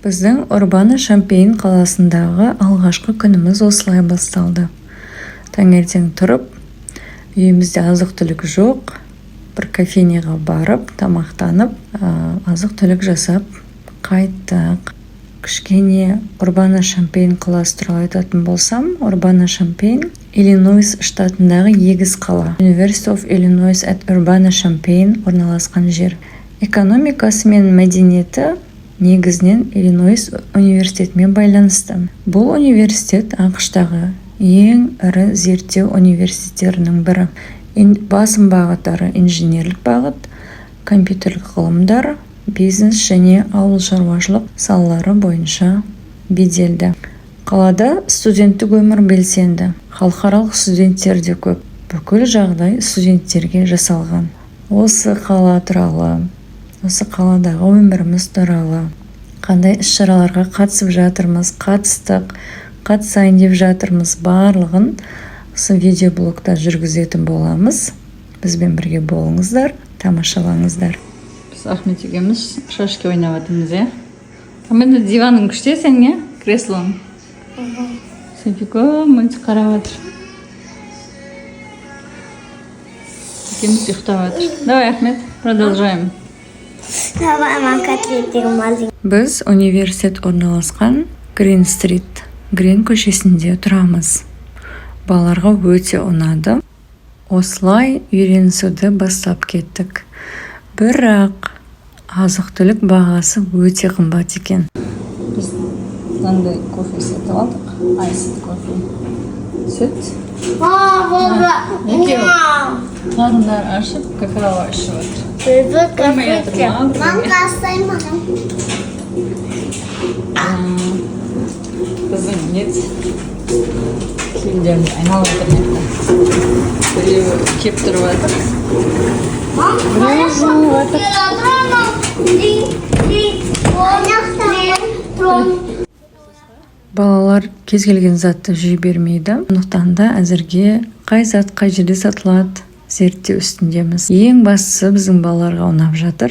Біздің Урбана-Шампейн қаласындағы алғашқы күніміз осылай басталды. Таңертең тұрып, үйімізде азық-түлік жоқ, бір кофейняға барып, тамақтанып, азық-түлік жасап қайттық. Кішкене Урбана-Шампейн қаласы туралы айтатын болсам, Урбана-Шампейн — Иллинойс штатындағы егіз қала. University of Illinois at Urbana-Champaign орналасқан жер. Экономикасы мен мәдениеті негізінен Иллинойс университетімен байланысты. Бұл университет АҚШ-тағы ең ірі зерттеу университеттерінің бірі. Басым бағыттары: инженерлік бағыт, компьютерлік ғылымдар, бизнес және ауыл шаруашылық салалары бойынша беделді. Қалада студенттік өмір белсенді, халықаралық студенттер де көп. Бүкіл жағдай студенттерге жасалған. Осы қала туралы, осы қаладағы өміріміз туралы, қандай іс-шараларға қатысып жатырмыз, қатыстық, қатысайын деп жатырмыз, барлығын осы видеоблогта жүргізетін боламыз. Бізбен бірге болыңыздар, тамашалаңыздар. Біз Ахмет екеуміз шашки ойнап жатырмыз, иә. Ахмет, диваның күшті сенің, иә, креслоң. Софико мультик қарап жатыр, екеуміз ұйықтап жатыр. Давай, Ахмет, продолжаем. Давай, мам, котлеты мазы. Біз университет орналасқан Грин Стрит, Грин көшесінде тұрамыз. Балаларға өте ұнады. Осылай үйренісуді бастап кеттік. Бірақ азық-түлік бағасы өте қымбат екен. Біз мынандай кофе сатып алдық, iced кофе, сүт. Екеуі қарындары ашып, какао ішіп жатыр. Қоймай жатыр ма бірдеңе? Мамка, оставь маму. Біздің нет киімдеріміз айналып жатыр мына жақта. Біреуі кептіріп жатыр, біреуі жуып жатыр. Три, три, три. Балалар кез келген затты жей бермейді, сондықтан да әзірге қай зат қай жерде сатылады, зерттеу үстіндеміз. Ең бастысы, біздің балаларға ұнап жатыр.